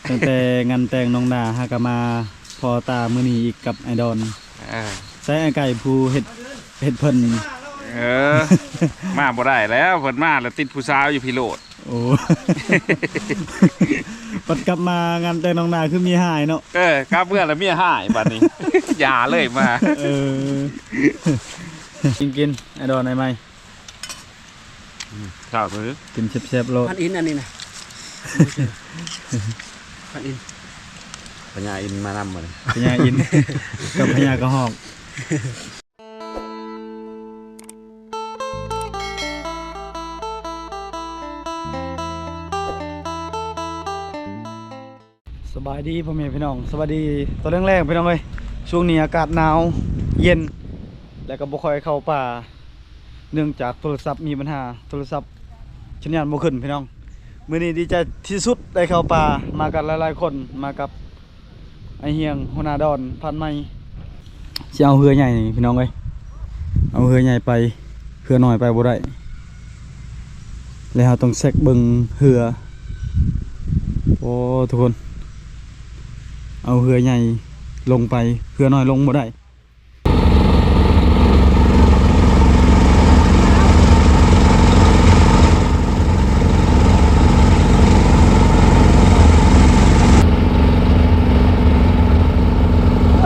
ຕັ້ງແຕ່ງານແຕ່ງນ້ອງນາ ຫາກະມາພໍ້ຕາມື້ນີ້ອີກກັບອ້າຍດອນ. ເອີ ໃສອ້າຍໄກ່ຜູ້ເຮັດ ເຮັດເພິ່ນ? ເອີ ມາບໍ່ໄດ້ແລ້ວ ເພິ່ນມາແລ້ວຕິດຜູ້ສາວຢູ່ພີ້ໂລດ. ໂອ້ ບັດກັບມາງານແຕ່ງນ້ອງນາຄືເມຍຮ້າຍເນາະ. ເອີ ກັບເມືອແລ້ວເມຍຮ້າຍບັດນີ້ ຢ່າເລີຍມາ. ເອີ ກິນໆ ອ້າຍດອນອ້າຍໄມ້. ອືມ ເຈົ້າເດີ ກິນແຊບໆໂລດ. ພັນອິນອັນນີ້ນະ ພັນອິນ ພະຍາອິນມານຳມື້ນີ້ ພະຍາອິນກັບພະຍາກະຮອກ. ສະບາຍດີພໍ່ແມ່ພີ່ນ້ອງ ສະບາຍດີຕອນແລງໆ ພີ່ນ້ອງເອີຍ. ຊ່ວງນີ້ອາກາດໜາວເຢັນ ແລະກໍບໍ່ຄ່ອຍເຂົ້າປ່າ ເນື່ອງຈາກໂທລະສັບມີບັນຫາ ໂທລະສັບສັນຍານບໍ່ຂຶ້ນພີ່ນ້ອງ. ມື້ນີ້ດີໃຈທີ່ສຸດໄດ້ເຂົ້າປ່າ ມາກັນຫຼາຍໆຄົນ ມາກັບອ້າຍຮຽງ ຫົວໜ້າດອນ ພານໃໝ່. ຊິເອົາເຮືອໃຫຍ່ພີ່ນ້ອງເອີຍ ເອົາເຮືອໃຫຍ່ໄປ ເຮືອນ້ອຍໄປບໍ່ໄດ້ ແລ້ວເຮົາຕ້ອງເຊັກເບິ່ງເຮືອ. ໂອ້ ທຸກຄົນ ເອົາເຮືອໃຫຍ່ລົງໄປ ເຮືອນ້ອຍລົງບໍ່ໄດ້.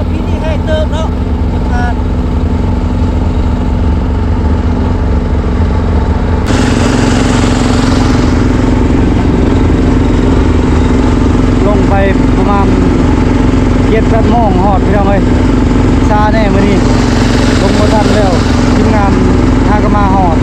ປີນີ້ແຮງເຕີບເນາະ ສະພານ ລົງໄປປະມານເຈັດແປດໂມງຮອດ ພີ່ນ້ອງເອີຍ. ຊ້າແດ່ມື້ນີ້ ລົງບໍ່ທັນແລ້ວ ທີມງານຫາກະມາຮອດ.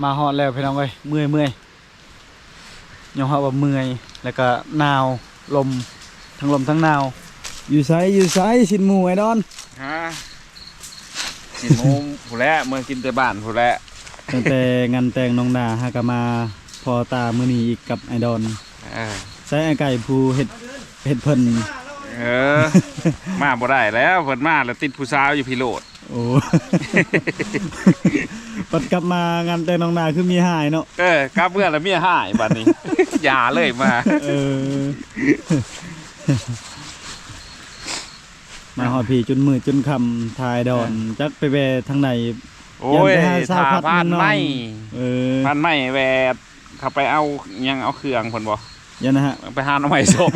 ມາຮອດແລ້ວພີ່ນ້ອງເອີຍ ເມື່ອຍໆ ຍອມຮັບວ່າເມື່ອຍ ແລ້ວກະໜາວ ລົມ ທັງລົມທັງໜາວ. ຢູ່ໃສ ຢູ່ໃສ ຊິ້ນໝູອ້າຍດອນ? ຮະ ຊິ້ນໝູພຸ້ນແຫຼະ ເມືອກິນແຕ່ບ້ານພຸ້ນແຫຼະ. ຕັ້ງແຕ່ງານແຕ່ງນ້ອງນາ ຫາກະມາພໍ້ຕາມື້ນີ້ອີກກັບອ້າຍດອນ. ເອີ ໃສອ້າຍໄກ່ຜູ້ເຮັດ ເຮັດເພິ່ນ? ເອີ ມາບໍ່ໄດ້ແລ້ວ ເພິ່ນມາແລ້ວຕິດຜູ້ສາວຢູ່ພີ້ໂລດ. ໂອ້ ບັດກັບມາງານແຕ່ງນ້ອງນາຄືເມຍຮ້າຍເນາະ. ເອີ ກັບເມືອແລ້ວເມຍຮ້າຍບັດນີ້ ຢ່າເລີຍມາ. ເອີ ມາຮອດພີ້ຈົນມືດຈົນຄ່ຳ ຖ່າຍດອນ ເອີ ຈັກໄປແວ່ທາງໃດ. ໂອ້ຍ ຢ້ານໄປຫາສາວພັດ ພານໃໝ່ ເອີ ພານໃໝ່ແວ່ ເຂົາໄປເອົາຫຍັງ ເອົາເຄື່ອງເພິ່ນບໍ່? ຢ້ານນະ ໄປຫາໜໍ່ໄມ້ສົມ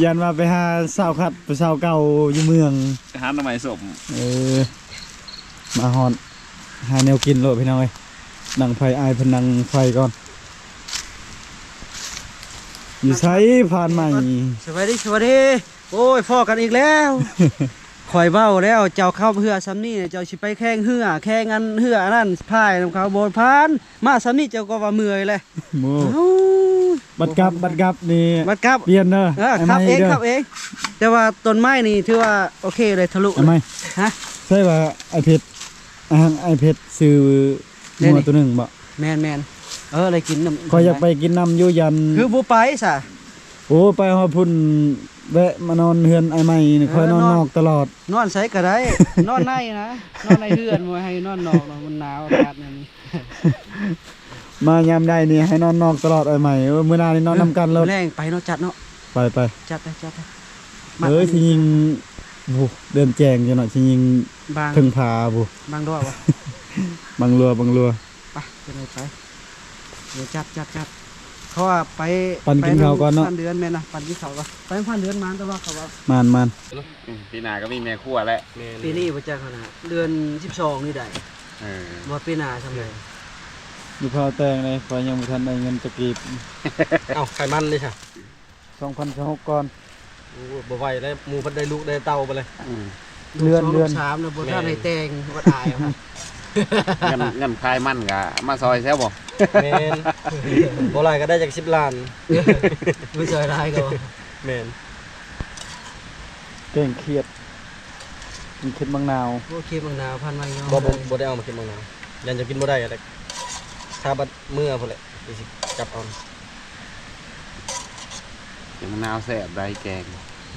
ຢ້ານວ່າໄປຫາສາວຄັດ ໄປສາວເກົ່າຢູ່ເມືອງ ໄປຫາໜໍ່ໄມ້ສົມ. ເອີ ມາຮອດ ຫາແນວກິນໂລດພີ່ນ້ອງເອີຍ. ນັ່ງໄຟ ອ້າຍເພິ່ນນັ່ງໄຟກ່ອນ. ຢູ່ໃສ ພານໃໝ່? ສະບາຍດີ ສະບາຍດີ. ໂອ້ຍ ພໍ້ກັນອີກແລ້ວ. ຂ້ອຍເວົ້າແລ້ວ ເຈົ້າຂັບເຮືອຊ່ຳນີ້ ເຈົ້າຊິໄປແຂ່ງເຮືອ ແຂ່ງອັນເຮືອອັນນັ້ນ ພາຍນຳເຂົາບໍ່ຜ່ານ. ມາຊ່ຳນີ້ເຈົ້າກໍວ່າເມື່ອຍແຫຼະ. ໂອ້ ເອົ້າ ບັດກັບ ບັດກັບນີ້ ບັດກັບປ່ຽນເດີ. ເອີ ຂັບເອງ ຂັບເອງ. ແຕ່ວ່າຕົ້ນໄມ້ນີ້ຖືວ່າໂອເຄເລີຍ ທະລຸເລີຍ. ຮະ ໃຊ່ວ່າອ້າຍເພັດ ອ້າຍເພັດຊື້ງົວໂຕໜຶ່ງບໍ່? ແມ່ນໆ ເອີ ໄດ້ກິນນຳ. ຂ້ອຍຢາກໄປກິນນຳຢູ່ ຢ້ານ ຄືບໍ່ໄປຊະ? ໂອ້ ໄປຮອດພຸ້ນ ແວະມານອນເຮືອນອ້າຍໃໝ່ນີ້ ເອີ ຂ້ອຍນອນນອກຕະຫຼອດ. ນອນໃສກໍໄດ້ ນອນໃນນະ ນອນໃນເຮືອນ ບໍ່ໃຫ້ນອນນອກເນາະ ມັນໜາວອາກາດແນວນີ້. ມາຍາມໃດນີ້ໃຫ້ນອນນອກຕະຫຼອດອ້າຍໃໝ່. ເອີ ມື້ໜ້ານີ້ນອນນຳກັນໂລດ. ແລງໄປເນາະ ຈັດເນາະ. ໄປໆ ຈັດໄປ ຈັດໄປ. ເອີຍ ຊິຍິງ ໂອ້ ເດືອນແຈ້ງຢູ່ເນາະ ຊິຍິງເທິງຜາພຸ້ນ. ບັງດັວບໍ່? ບັງລັວ ບັງລັວ. ໄປ ຈັ່ງໃດໄປ. ເອີ ຈັດ ຈັດ ຈັດ. ເພາະວ່າໄປ ປັ່ນກິນເຂົ້າກ່ອນເນາະ ໄປທາງຜ່ານເດືອນ. ແມ່ນນະ ປັ່ນກິນເຂົ້າກ່ອນ. ໄປທາງຜ່ານເດືອນມານຕະຫຼອດເຂົາວ່າ. ໝານໆ ອືມ ປີໜ້າກໍມີແມ່ຄົວແຫຼະ. ແມ່ນ ປີນີ້ບໍ່ຈັກຫັ້ນນະ ເດືອນສິບສອງນີ້ໄດ້. ເອີ ບໍ່ປີໜ້າຊ່ຳໃດ. ຢູ່ພາວແຕ່ງເດ້ ຂ້ອຍຍັງບໍ່ທັນໄດ້ເງິນຈັກກີບ. ເອົ້າ ຂາຍມັນເດ້ຊະ? ສອງພັນຊາວຫົກກ່ອນ. ໂອ້ ບໍ່ໄຫວແລ້ວ ໝູ່ເພິ່ນໄດ້ລູກໄດ້ເຕົ້າໄປເລີຍ. ອືມ ເດືອນ ສອງ ເດືອນ ສາມນະ ບໍ່ທັນໄດ້ແຕ່ງ ແມ່ນ ວັດອາຍ. ເງິນ ເງິນຂາຍມັນກະມາຊ່ອຍແຊວບໍ່? ແມ່ນ ບໍ່ຫຼາຍກະໄດ້ຈັກສິບລ້ານ ບໍ່ຊ່ອຍຫຼາຍກະ. ແມ່ນ ແກງຂຽດ ກິນຂຽດໝາກນາວ. ໂອ້ ຂຽດໝາກນາວ ພັນໄວ້ເນາະ. ບໍ່ ບໍ່ ບໍ່ໄດ້ເອົາມາຂຽດໝາກນາວ ຢ້ານຈະກິນບໍ່ໄດ້ແຫຼະ. ຖ້າບັດເມືອພຸ້ນແຫຼະ ຊິຈັບເອົາ. ແກງໝາກນາວແຊບໄດ໋ແກງ.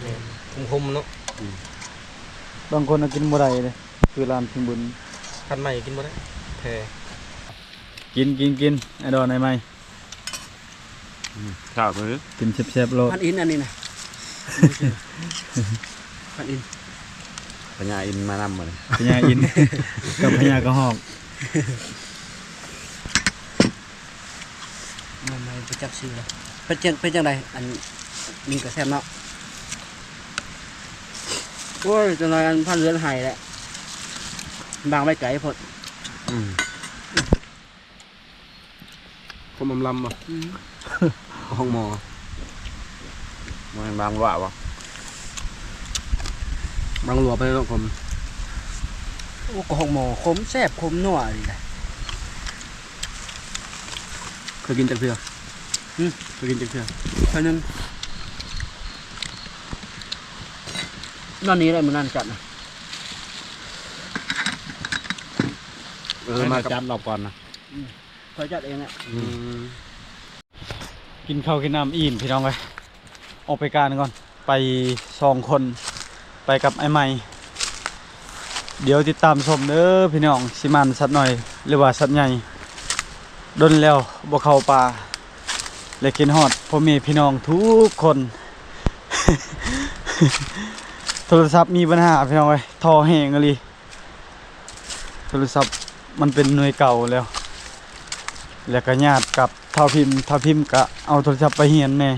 ແມ່ນ ຂົມໆເນາະ. ອືມ ບາງຄົນກໍກິນບໍ່ໄດ້ເດ້ ຄືຮ້ານພິມບຸນ ຄັນໃໝ່ກິນບໍ່ໄດ້ແທ້. ກິນ ກິນ ກິນ ໄອ້ດອນ ໄອ້ໃໝ່. ອືມ ຂ້າວໂຕນີ້ ກິນແຊບໆໂລດ. ພັນອິນອັນນີ້ນະ ພັນອິນ ພະຍາອິນມານຳມື້ນີ້ ພະຍາອິນກັບພະຍາກະຮອກ. ມັນ ມັນໄປຈັກຊື່ລະ ເປັນຈັ່ງ ເປັນຈັ່ງໃດ? ອັນນີ້ກະແຊບເນາະ. ໂອ້ຍ ຈັກໜ້ອຍອັນພັນເລືອນໄຫ້ແຫຼະ ບາງໄວ້ໄກໂພດ. ອືມ ຄົມອຳລຳບໍ່? ອືມ ຫ້ອງໝໍ ບໍ່ແມ່ນບາງຫຼວະບໍ່? ບາງຫຼວະໄປເນາະ ຂົມ. ໂອ້ ກະຫ້ອງໝໍ ຂົມແຊບ ຂົມນົວອີ່ຫຼີ. ເຄີຍກິນຈັກເທື່ອ? ຫຶ ເຄີຍກິນຈັກເທື່ອ? ເທື່ອໜຶ່ງ ນອນນີ້ແຫຼະ ມື້ນັ້ນຈັດນະ. ເອີ ມາກັບຈັດລອບກ່ອນນະ. ອືມ ຂ້ອຍຈັດເອງແຫຼະ. ອືມ ກິນເຂົ້າກິນນ້ຳອີ່ມພີ່ນ້ອງເອີຍ ອອກໄປການກ່ອນ ໄປສອງຄົນ ໄປກັບອ້າຍໃໝ່. ດຽວຕິດຕາມຊົມເດີພີ່ນ້ອງ ຊິໝານສັດນ້ອຍ ຫຼືວ່າສັດໃຫຍ່. ດົນແລ້ວບໍ່ເຂົ້າປ່າ ແລະ ຄິດຮອດພໍ່ແມ່ພີ່ນ້ອງທຸກຄົນ. ໂທລະສັບມີບັນຫາພີ່ນ້ອງເອີຍ ທໍ້ແຮງອີ່ຫຼີ. ໂທລະສັບມັນເປັນໜ່ວຍເກົ່າແລ້ວ ແລ້ວກະຍາດກັບທ້າວພິມ, ທ້າວພິມກະເອົາໂທລະສັບໄປຮຽນແດ່.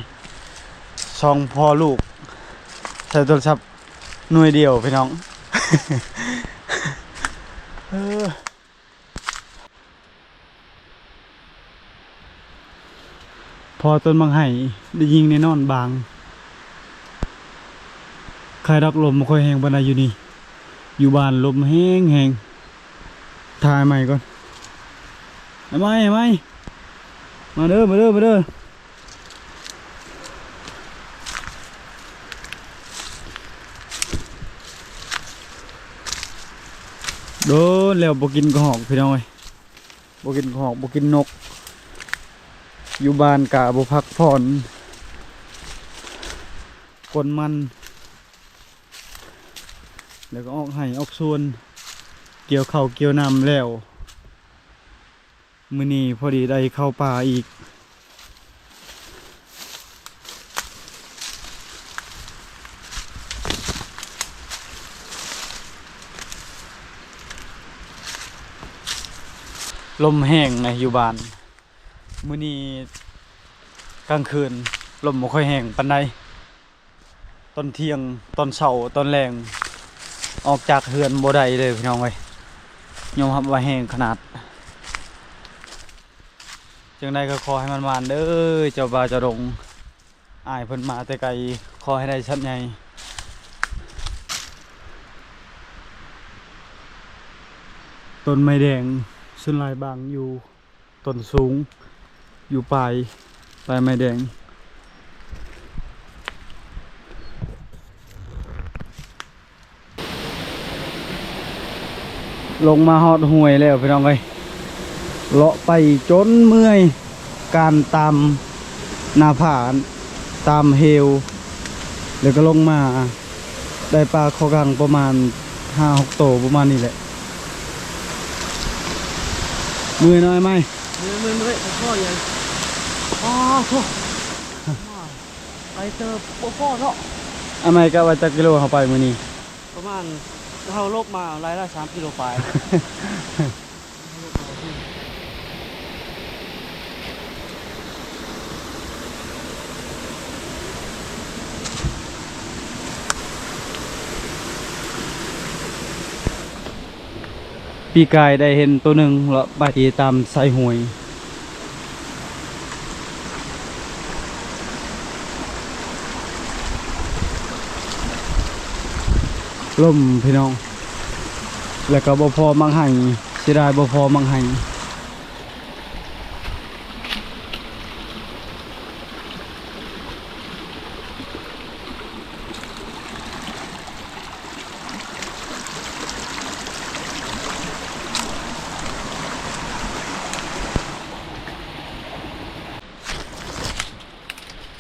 ສອງພໍ່ລູກໃຊ້ໂທລະສັບໜ່ວຍດຽວພີ່ນ້ອງ. ເອີ ພໍຕົ້ນໝາກໄຮ ໄດ້ຍິງແນ່ນອນບາງ. ຄາຍດອກ ລົມບໍ່ຄ່ອຍແຮງປານໃດຢູ່ນີ້. ຢູ່ບ້ານລົມແຮງໆ. ຖ່າຍໃໝ່ກ່ອນ. ອ້າຍໃໝ່ ອ້າຍໃໝ່ ມາເດີ ມາເດີ ມາເດີ. ໂດນແລ້ວບໍ່ກິນກະຮອກພີ່ນ້ອງເອີຍ. ບໍ່ກິນກະຮອກ ບໍ່ກິນນົກ. ຢູ່ບ້ານກະບໍ່ພັກຜ່ອນ ກົນມັນ ແລ້ວກໍອອກໄຮ່ອອກສວນ ກ່ຽວເຂົ້າກ່ຽວນ້ຳແລ້ວ. ມື້ນີ້ພໍດີໄດ້ເຂົ້າປ່າອີກ. ລົມແຮງໃນຢູ່ບ້ານ. ມື້ນີ້ກາງຄືນລົມບໍ່ຄ່ອຍແຮງປານໃດ. ຕອນທ່ຽງ ຕອນເຊົ້າ ຕອນແລງ ອອກຈາກເຮືອນບໍ່ໄດ້ເລີຍພີ່ນ້ອງເອີຍ. ຍອມຮັບວ່າແຮງຂະໜາດ. ຈັ່ງໃດກໍຂໍໃຫ້ໝານໆເດີ ເຈົ້າປ່າເຈົ້າດົງ. ອ້າຍເພິ່ນມາແຕ່ໄກ ຂໍໃຫ້ໄດ້ສັດໃຫຍ່. ຕົ້ນໄມ້ແດງສ່ວນຫຼາຍບາງຢູ່ ຕົ້ນສູງ ຢູ່ປາຍ ປາຍໄມ້ແດງ. ລົງມາຮອດຫ້ວຍແລ້ວພີ່ນ້ອງເອີຍ ເລາະໄປຈົນເມື່ອຍ ການຕາມໜ້າຜາ ຕາມເຫວ ແລ້ວກໍລົງມາ ໄດ້ປາຄໍກັງປະມານຫ້າຫົກໂຕປະມານນີ້ແຫຼະ. ເມື່ອຍເນາະອ້າຍໃໝ່? ເມື່ອຍ ເມື່ອຍ ເມື່ອຍ ພໍຢູ່. ອ້າໂທ້ ໄກເຕີບ ບໍ່ພໍເນາະ. ອ້າຍໃໝ່ກະວ່າຈັກກິໂລເຮົາໄປມື້ນີ້? ປະມານ ເຮົາລົບມາໄລ່ລະສາມກິໂລປາຍ. ປີກາຍໄດ້ເຫັນໂຕໜຶ່ງ ເລາະໄປຕາມຊາຍຫ້ວຍ. ລົມພີ່ນ້ອງ ແລ້ວກໍບໍ່ພໍໝາກໄຮ່ ເສຍດາຍບໍ່ພໍໝາກໄຮ່.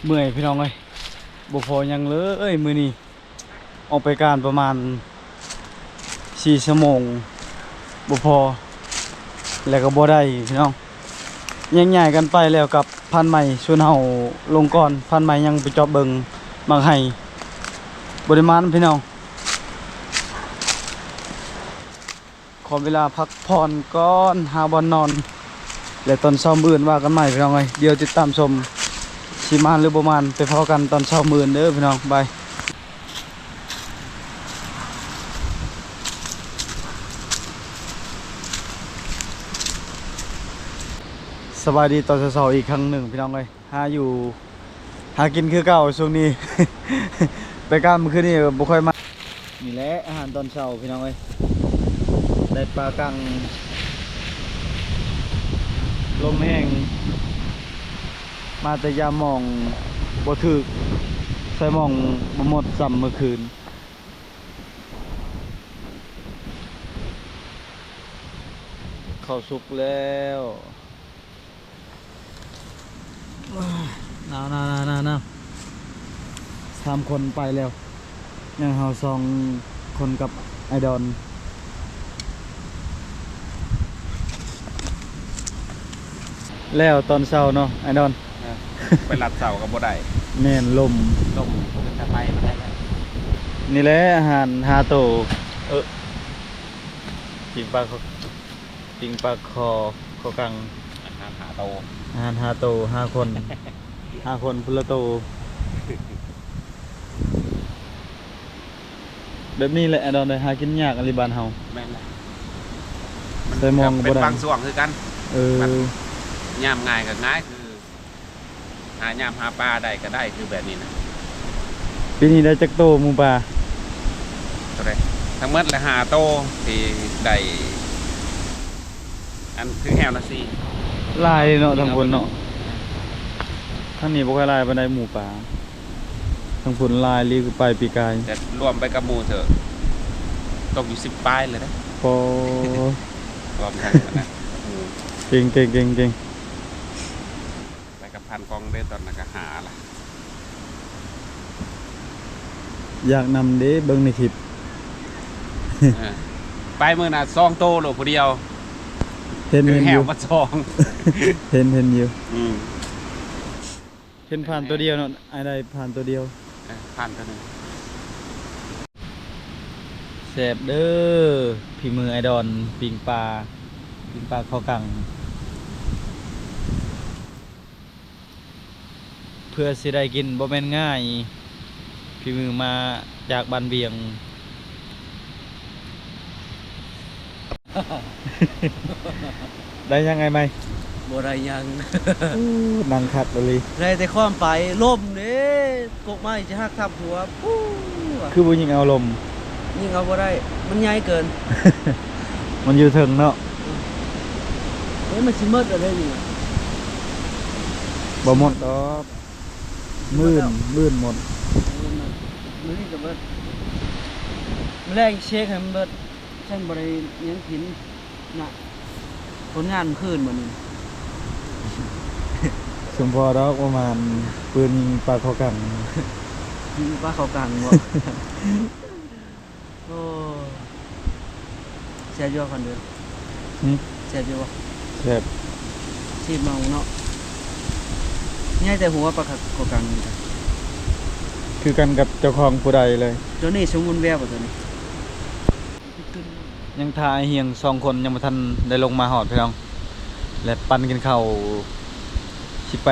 ເມື່ອຍພີ່ນ້ອງເອີຍ ບໍ່ພໍຫຍັງເລີຍມື້ນີ້. ອອກໄປການປະມານສີ່ຊົ່ວໂມງ ບໍ່ພໍ ແລ້ວກໍບໍ່ໄດ້ພີ່ນ້ອງ. ແຍກຍ້າຍກັນໄປແລ້ວກັບພານໃໝ່ ຊວນເຮົາລົງກ່ອນ. ພານໃໝ່ຍັງໄປຈອບເບິ່ງໝາກໄຮ່ ບໍ່ໄດ້ມານພີ່ນ້ອງ. ຂໍເວລາພັກຜ່ອນກ່ອນ ຫາບ່ອນນອນ ແລະ ຕອນເຊົ້າມື້ອື່ນວ່າກັນໃໝ່ພີ່ນ້ອງເອີຍ. ດຽວຕິດຕາມຊົມ ຊິມານຫຼືບໍ່ມານ ໄປພໍ້ກັນຕອນເຊົ້າມື້ອື່ນເດີພີ່ນ້ອງ. ບາຍ. ສະບາຍດີຕອນເຊົ້າໆອີກຄັ້ງໜຶ່ງພີ່ນ້ອງເອີຍ. ຫາຢູ່ຫາກິນຄືເກົ່າຊ່ວງນີ້ ໄປການມື້ຄືນນີ້ບໍ່ຄ່ອຍມາ. ນີ້ແຫຼະອາຫານຕອນເຊົ້າພີ່ນ້ອງເອີຍ ໄດ້ປາກັງ ລົມແຮງ ມາແຕ່ຢາມມອງບໍ່ຖືກ ໃສ່ມອງບໍ່ໝົດຊ້ຳມື້ຄືນ. ເຂົ້າສຸກແລ້ວ. ໜາວໆໆໆໆ ສາມຄົນໄປແລ້ວ ຍັງເຮົາສອງຄົນກັບອ້າຍດອນ. ແລ້ວຕອນເຊົ້າເນາະ ອ້າຍດອນ. ເອີ ໄປລັດເຊົ້າກໍບໍ່ໄດ້. ແມ່ນ ລົມ ລົມບໍ່ເປັນຕາໄປບໍ່ໄດ້ແລ້ວ. ນີ້ແຫຼະອາຫານຫ້າໂຕ ເອີ ປີ້ງປາ ປີ້ງປາຄໍ່ ຄໍ່ກັງ ອາຫານຫ້າໂຕ ອາຫານຫ້າໂຕ ຫ້າຄົນ ຫ້າຄົນ ຄົນລະໂຕ. ແບບນີ້ແຫຼະ ອາດອນເອີຍ ຫາກິນຍາກອີ່ຫຼີບ້ານເຮົາ. ແມ່ນແຫຼະ ໃສ່ມອງກໍບໍ່ໄດ້ ເປັນບາງຊ່ວງຄືກັນ. ເອີ ຍາມງ່າຍກໍງ່າຍ ຄື ຫາຍາມຫາປາໄດ້ກໍໄດ້ ຄືແບບນີ້ນະ. ປີນີ້ໄດ້ຈັກໂຕໝູປ່າ? ເທົ່າໃດ? ທັງໝົດລະຫ້າໂຕ ທີ່ໄດ້ ອັນ ຖືກແຮ້ວລະສີ່. ຫຼາຍເນາະ ທາງພຸ້ນເນາະ ທາງນີ້ບໍ່ຄ່ອຍຫຼາຍປານໃດໝູປ່າ. ທາງພຸ້ນຫຼາຍອີ່ຫຼີ ປາຍປີກາຍ ແຕ່ລວມໄປກັບໝູ່ເທື່ອ ຕົກຢູ່ສິບປາຍເລີຍເດ້. ໂອ້ ລວມທັງອັນນັ້ນ ໝູ່ ເກັ່ງໆໆໆ. ໄປກັບພັນກອງເດ້ ຕອນນັ້ນກໍຫ້າລະ. ຢາກນຳເດ້ ເບິ່ງໃນຄລິບ. ເອີ ໄປມື້ນັ້ນສອງໂຕໂລດຜູ້ດຽວ. ເຫັນ ເຫັນຢູ່ ແລ້ວມາສອງ ເຫັນ ເຫັນຢູ່. ອືມ ເຫັນຜ່ານໂຕດຽວເນາະ ອ້າຍໄດ້ຜ່ານໂຕດຽວ. ເອີ ຜ່ານໂຕໜຶ່ງ. ແຊບເດີ ຝີມືອ້າຍດອນ ປີ້ງປາ ປີ້ງປາຄໍ່ກັງ. ເພື່ອຊິໄດ້ກິນບໍ່ແມ່ນງ່າຍ ຝີມືມາຈາກບ້ານວຽງ. ໄດ້ຫຍັງອ້າຍໃໝ່? ບໍ່ໄດ້ຫຍັງ. ໂອ້ ນັ່ງຄັກອີ່ຫຼີ. ໄດ້ແຕ່ຄວາມໄປ ລົມເດ້ ກົກໄມ້ຈະຫັກທັບຫົວ. ປູ້ ຄືບໍ່ຍິງເອົາລົມ? ຍິງເອົາບໍ່ໄດ້ ມັນໃຫຍ່ເກີນ. ມັນຢູ່ເທິງເນາະ. ເອີ ມັນຊິໝົດແລ້ວເດ້ນີ້ນະ. ບໍ່ໝົດດອກ ມື້ອື່ນ ມື້ອື່ນໝົດ. ເອີ ມື້ນີ້ກໍເບິດ ມື້ແລງເຊັກໃຫ້ມັນເບິດ. ຊັ້ນບໍ່ໄດ້ຫຍັງກິນນະ ຜົນງານມື້ຄືນມື້ນີ້. ສົມພໍດອກ ປະມານປືນຍິງປາເຂົ້າກັງ. ຍິງປາເຂົ້າກັງບໍ? ໂອ້ ແຊບຢູ່ບໍ່ ຄອນເດີ? ຫື? ແຊບຢູ່ບໍ່? ແຊບ. ຊີມເອົາເນາະ ໃຫຍ່ແຕ່ຫົວປາເຂົ້າກັງນີ້. ຄືກັນກັບເຈົ້າຂອງຜູ້ໃດເລີຍ. ໂຕນີ້ສົມບູນແວວບໍ່ ໂຕນີ້? ຍັງຖ້າອ້າຍຮຽງສອງຄົນຍັງບໍ່ທັນໄດ້ລົງມາຮອດພີ່ນ້ອງ ແລະ ປັ່ນກິນເຂົ້າ ຊິໄປ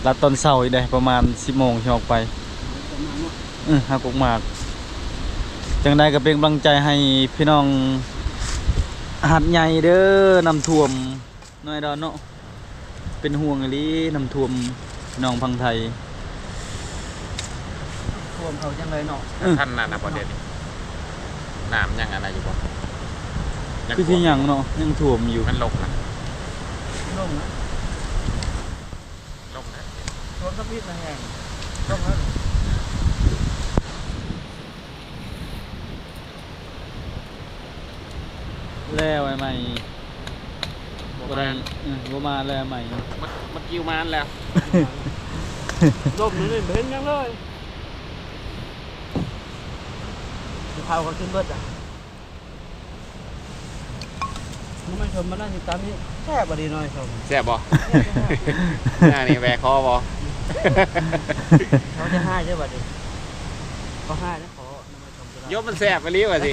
ລັດຕອນເຊົ້າອີກເດ້ ປະມານສິບໂມງຊິອອກໄປ. ເອີ ຫາກົກໝາກ. ຈັ່ງໃດກໍເປັນກຳລັງໃຈໃຫ້ພີ່ນ້ອງ ຫາດໃຫຍ່ເດີ ນ້ຳຖ້ວມ ນ້ອຍດອນເນາະ ເປັນຫ່ວງອີ່ຫຼີ ນ້ຳຖ້ວມ ພີ່ນ້ອງຝັ່ງໄທ ຖ້ວມເຂົາຈັ່ງໃດເນາະ ເອີ ທັນນັ້ນນະບໍ່ ດຽວນີ້ ນ້ຳຍັງອັນນັ້ນຢູ່ບໍ່ ຍັງ ຄືຊິຍັງເນາະ ຍັງຖ້ວມຢູ່ ມັນລົງນະ ລົງນະ ລົງນະ ຖ້ວມທຳອິດນະແຮງ ລົງນະ. ແລ້ວໄອ້ໃໝ່ ບໍ່ ບໍ່ໄດ້ ມາ ເອີ ບໍ່ມາແລ້ວໄອ້ໃໝ່ ມາ ມາກິວມາແລ້ວ ລົມນີ້ບໍ່ເຫັນຫຍັງເລີຍ ເຂົາກໍຂຶ້ນເບິດອ່ະ ໜໍ່ໄມ້ສົ້ມມັນໜ້າຊິຕຳນີ້ ແຊບບໍ່ດີໜໍ່ໄມ້ສົ້ມ ແຊບບໍ່? ໜ້ານີ້ແຫວະຄໍບໍ່? ເຂົາຈະຮ້າຍເດີບັດນີ້ ເຂົາຮ້າຍນະ ຂໍໜໍ່ໄມ້ສົ້ມ ໂຍມ ມັນແຊບອີ່ຫຼີວ່າຊິ.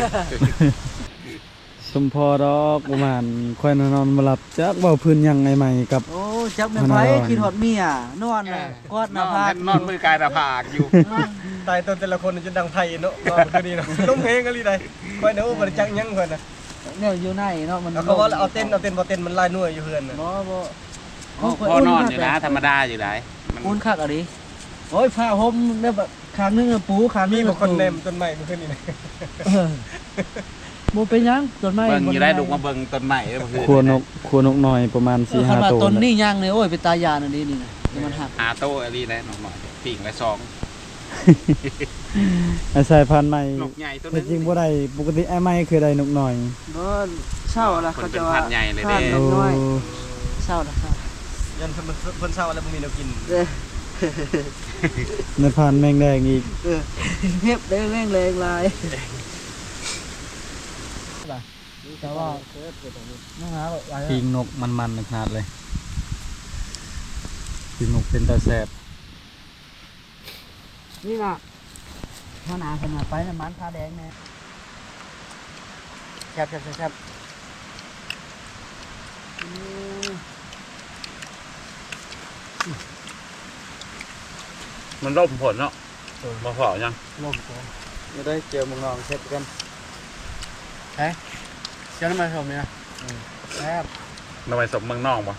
ສົມພໍດອກ ປະມານຂ້ອຍນອນບໍ່ຫຼັບ ຈັກເວົ້າພື້ນຫຍັງໄອ້ໃໝ່ກັບ ໂອ້ ຈັກແມ່ນໃຜ ພະນາດອນ ຄິດຮອດເມຍ ນອນ ເອີ ກອດໜ້າຜາກ ນອນມືກາຍໜ້າຜາກຢູ່ ເອີ ຕາຍ ຕົນແຕ່ລະຄົນຈົນດັງໄຟເນາະ ນອນຄືນນີ້ເນາະ ລົມແຮງອີ່ຫຼີໃດ ຂ້ອຍນະ ໂອ້ ບໍ່ໄດ້ຈັກຫຍັງຂ້ອຍນະ ແນວຢູ່ໃນເນາະ ມັນ ເຂົາເວົ້າແລ້ວ ເອົາເຕັນ ເອົາເຕັນບໍ່ເຕັນ ມັນຫຼາຍໜ່ວຍຢູ່ເຮືອນນະ ບໍ່ ບໍ່ ໂອ້ ຂ້ອຍອຸ່ນ ນອນຢູ່ນະ ທຳມະດາຢູ່ໃດ ມັນອຸ່ນຄັກອີ່ຫຼີ ໂອ້ຍ ຜ້າຫົ່ມແບບ ຂ້າງໜຶ່ງປູ ຂ້າງໜຶ່ງ ມີບໍ່ຄົນແນມຕົ້ນໄມ້ມື້ຄືນນີ້ນະ ເອີ ບໍ່ເປັນຫຍັງ ຕົ້ນໄມ້ ເບິ່ງຢູ່ໄດ໋ ລຸກມາເບິ່ງຕົ້ນໄມ້ເດ້ມື້ຄືນ ຄົວນົກ ຄົວນົກນ້ອຍປະມານ ເອີ ສີ່ຫ້າໂຕ ຕົ້ນນີ້ຍ່າງນີ້ ໂອ້ຍ ເປັນຕາຢ້ານອີ່ຫຼີນີ້ນະ ແຕ່ມັນຮັກ ຫ້າໂຕອີ່ຫຼີໄດ໋ ນົກນ້ອຍ ປີ້ງລະສອງ ອາໄສພັນໃໝ່ ນົກໃຫຍ່ໂຕໜຶ່ງ ແທ້ຈິງບໍ່ໄດ້ ປົກກະຕິອ້າຍໃໝ່ເຄີຍໄດ້ນົກນ້ອຍ ບໍ່ ເຊົາລະ ເຂົາເຈົ້າວ່າ ພັນໃຫຍ່ເລີຍເດ້ ພັນນົກນ້ອຍ ໂອ້ ເຊົາລະ ເຊົາ ຢ້ານເພິ່ນ ເພິ່ນເຊົາແລ້ວບໍ່ມີແນວກິນ ເອີ ໃນພານແມງແດງອີກ ເອີ ເຫັບໄດ້ແມງແດງຫຼາຍ ແຕ່ວ່າ ປີ້ງນົກມັນໆຂະໜາດເລີຍ ປີ້ງນົກເປັນຕາແຊບ ນີ້ນະ ຫົວໜ້າເພິ່ນວ່າໄປນຳມັນຂາວແດງແດ່ ແຊບໆໆໆ ອືມ ມັນລົມໂພດເນາະ ເອີ ບໍ່ພໍຫຍັງ ລົມໂພດ ບໍ່ໄດ້ ແຈ່ວໝາກນອງແຊບຄືກັນ ໃສ ແຈ່ວນ້ຳໄມ້ສົ້ມນີ້ນະ ອືມ ແຊບ ໜໍ່ໄມ້ສົ້ມເມືອງນອງບໍ່?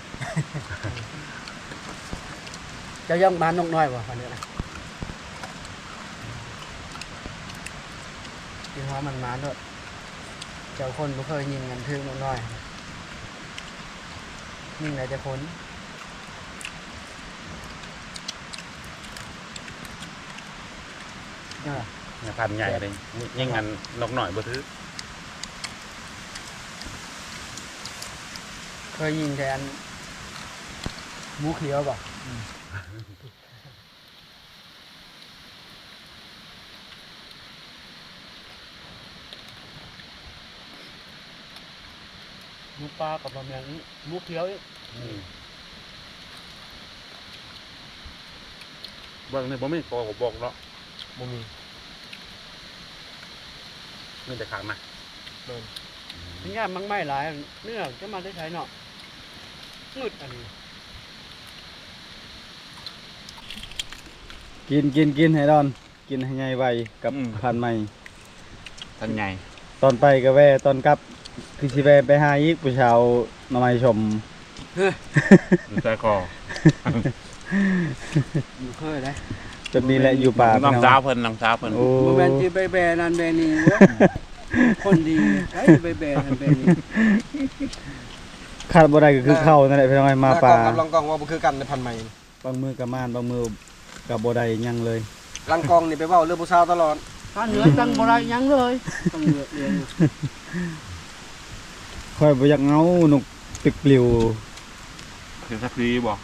ເຈົ້າຢ້ອງມານົກນ້ອຍບໍ່ ອັນນີ້ນະ ກິນຫອມມັນມາໂລດ ເຈົ້າຄົນບໍ່ເຄີຍຍິງກັນຖືກນົກນ້ອຍ ຍິງໄດ້ແຕ່ຄົນ ເອີ ນະ ພັນໃຫຍ່ເດ້ ຍິງອັນນົກນ້ອຍບໍ່ຖືກ ເຄີຍຍິງແຕ່ອັນໝູຂຽວບໍ່? ອືມ ໝູປ່າກໍບໍ່ແມ່ນ ໝູຂຽວອີກ ອືມ ເບິ່ງນີ້ບໍ່ມີ ເຂົາກໍບອກເນາະ ບໍ່ມີ ມີແຕ່ຂ້າງໃນ ແມ່ນ ອືມ ມັນຍາມໝາກໄມ້ຫຼາຍ ເນື້ອຈະມາແຕ່ໃສເນາະ ງຶດອັນນີ້ ກິນ ກິນ ກິນໃຫ້ດອນ ກິນໃຫ້ໃຫຍ່ໄວກັບ ອືມ ພັນໃໝ່ ທັນໃຫຍ່ ຕອນໄປກໍແວ່ ຕອນກັບຄືຊິແວ່ໄປຫາອີກ ຜູ້ສາວໜໍ່ໄມ້ສົ້ມ ຢູ່ໃສຄໍ ບໍ່ເຄີຍເດ້ ແບບນີ້ແຫຼະຢູ່ປ່າ ນ້ອງສາວເພິ່ນ ນ້ອງສາວເພິ່ນ ໂອ້ ບໍ່ແມ່ນຊິໄປແວ່ນັ້ນແວ່ນີ້ ຄົນດີໃຜໄປແວ່ນັ້ນແວ່ນີ້ ຂາດບໍ່ໄດ້ກໍຄືເຂົ້ານັ້ນແຫຼະ ພີ່ນ້ອງເອີຍ ມາປ່າ ລອງກ້ອງກັບລອງກ້ອງເວົ້າບໍ່ຄືກັນເດ້ ພັນໃໝ່ ບາງມື້ກໍມານ ບາງມື້ກໍບໍ່ໄດ້ຫຍັງເລີຍ ຫຼັງກ້ອງນີ້ໄປເວົ້າເລື່ອງຜູ້ສາວຕະຫຼອດ ຖ້າເໜືອຈັ່ງບໍ່ໄດ້ຫຍັງເລີຍ ຕ້ອງເຫຼືອ ເຫຼືອຢູ່ ຂ້ອຍບໍ່ຢາກເອົານົກປິກປລິວ ເປັນສັກດີບໍ່?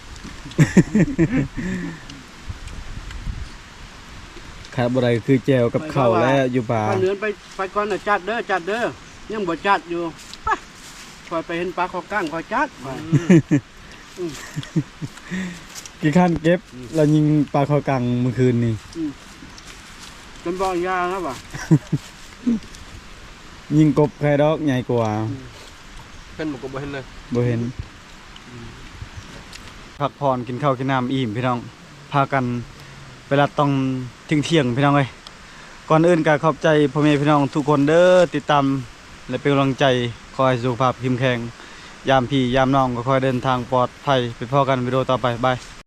ຂາດບໍ່ໄດ້ຄືແຈ່ວກັບເຂົ້າແຫຼະຢູ່ປ່າ ຖ້າເໜືອໄປ ໄປກ່ອນນະ ຈັດເດີ ຈັດເດີ ຍັງບໍ່ຈັດຢູ່ ໄປ ຂ້ອຍໄປເຫັນປາຄໍກັງ ຂ້ອຍຈັດ ອືມ ອືມ ຂີ້ຄ້ານເກັບ ອືມ ແລ້ວຍິງປາຄໍກັງມື້ຄືນນີ້ ອືມ ຈົນບອກຢ່າແລ້ວວ່າ ຍິງກົບໄຄດອກໃຫຍ່ກວ່າ ອືມ ເພິ່ນບໍ່ ກໍບໍ່ເຫັນເລີຍ ບໍ່ເຫັນ ອືມ ພັກຜ່ອນ ກິນເຂົ້າກິນນ້ຳອີ່ມ ພີ່ນ້ອງ ພາກັນໄປລັດຕ່ອງທ່ຽງໆ ພີ່ນ້ອງເອີຍ ກ່ອນອື່ນກໍຂອບໃຈພໍ່ແມ່ພີ່ນ້ອງທຸກຄົນເດີ ຕິດຕາມ ແລະ ເປັນກຳລັງໃຈ ຂໍໃຫ້ສຸຂະພາບເຂັ້ມແຂງ ຍາມພີ່ຍາມນ້ອງກໍຂໍໃຫ້ເດີນທາງປອດໄພ. ໄປພໍ້ກັນວິດີໂອຕໍ່ໄປ. ບາຍ.